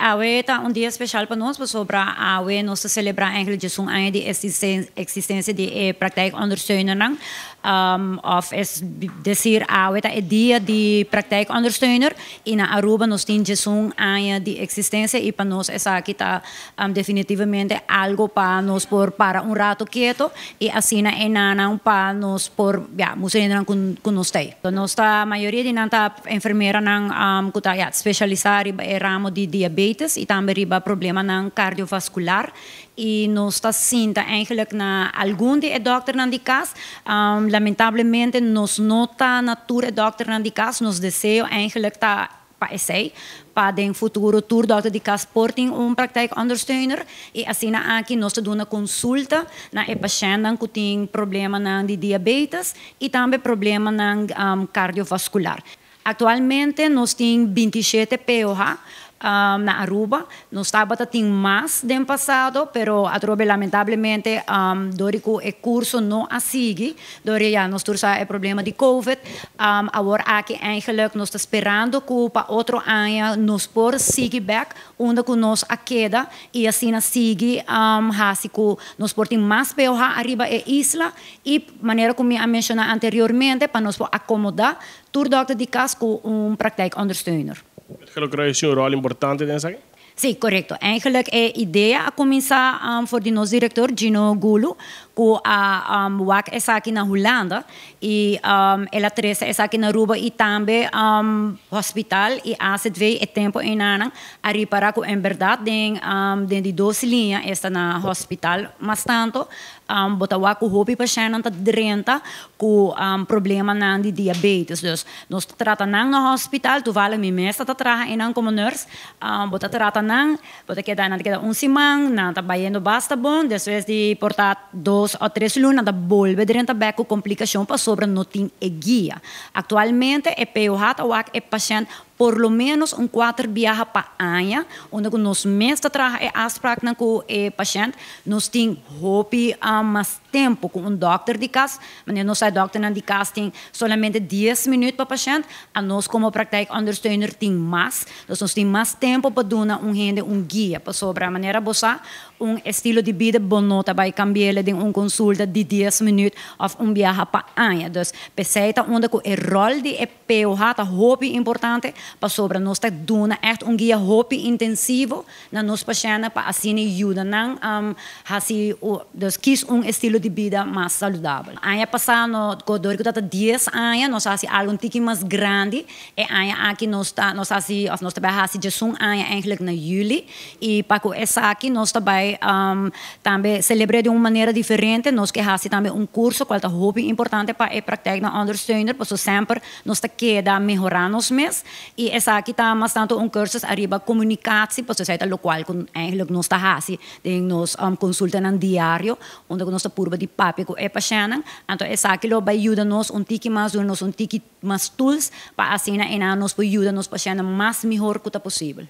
Awe ta un dia special pa nos, pasobra awe nos ta celebra eigenlijk 11 aña di existencia di praktijkondersteuner nan. Of es decir, awe ta e dia di praktijkondersteuner y na Aruba nos tin 11 aña di existencia y pa nos esaki ta definitivamente algo pa nos por para un rato keto y asina nan pa nos por, ja, mustra nan cu nos tey. Nos ta mayoria di nan ta enfermera nan cu ta, ja, specialisa riba e ramo di diabetes y tambe riba problema nan cardiovascular y nos ta sinta eigenlijk na algun di e dokternan di cas. Lamentablemente nos no ta na tur e dokternan di cas. Nos deseo eigenlijk ta pa esey, pa den futuro tur dokter di cas por tin un praktijkondersteuner y asina aki nos ta duna consulta na e pashentnan cu tin problemanan di diabetes y tambe problemanan cardiovascular. Actualmente nos tin 27 POH na Aruba. Nos tabata tin mas den pasado, pero atrobe lamentablemente dor cu e curso no a sigui, dor, ja, nos tur sa e problema di COVID. Awor aki eigenlijk nos ta sperando cu pa otro aña nos por sigui back unda cu nos a keda y asina sigui hasi cu nos por tin mas POH ariba e isla y, manera cu mi a menciona anteriormente, pa nos por acomoda tur dokter di cas cu un praktijkondersteuner. Lo creo un rol importante den esaki? Si, correcto. Eigenlijk e idea a cuminsa for di nos director Gino Gulu, cu a wak esaki na Hulanda y el a trece esaki na Aruba y tambe hospital y AZV e tempo eynan a ripara cu en berdad den di dos liña esta na hospital mas tanto bo ta wak cu hopi pashent ta drenta cu problema nan di diabetes. Dus nos trata nan na hospital, toevallig mi mes ta traha eynan como nurse, bo ta trata nan, bo ta keda, nan keda un siman, nan ta bayendo basta bon, despues di por ta 2 of 3 luna, ta bolbe drenta back cu complicacion pasobra no tin e guia. Actualmente e POH ta wak e pashent por lo menos un cuater biaha pa aña, unda cu nos mes ta traha e afspraak nan cu e pashent. Nos tin hopi mas tempo cu un dokter di cas, wanneer nos dokter nan di cas tin solamente 10 minuut pa pashent, anos como praktijkondersteuner tin mas, dus nos tin mas tempo pa duna un hende un guia, pasobra manera bo sa, un estilo di bida bo no ta bay cambia den un consulta di 10 minuut of un biaha pa aña. Dus pesey ta unda cu e rol di e POH ta hopi importante, pasobra nos ta duna echt un guia hopi intensivo na nos pashent pa asina yuda nan hasi, dus kies un estilo di bida mas saludabel. Aña pasa, dor cu ta 10 aña, nos a hasi algo un tiki mas grandi e aña aki nos a hasi, of nos ta bay hasi 11 aña eigenlijk na juli y pa cu esaki nos ta bay tambe celebra di un manera diferente. Nos kier hasi tambe un curso cual ta hopi importante pa e praktijkondersteuner, pasobra semper nos ta keda mehora nos mes y esaki ta mas tanto un cursus ariba comunicatie, pasobra esey ta locual cu eigenlijk nos ta hasi den nos consulta nan diario, unda nos ta purba di papia cu e pashent. Anto esaki lo bay yuda nos un tiki mas, nos un tiki mas tools pa asina nos por yuda nos pashent mas mihor cu ta posibel.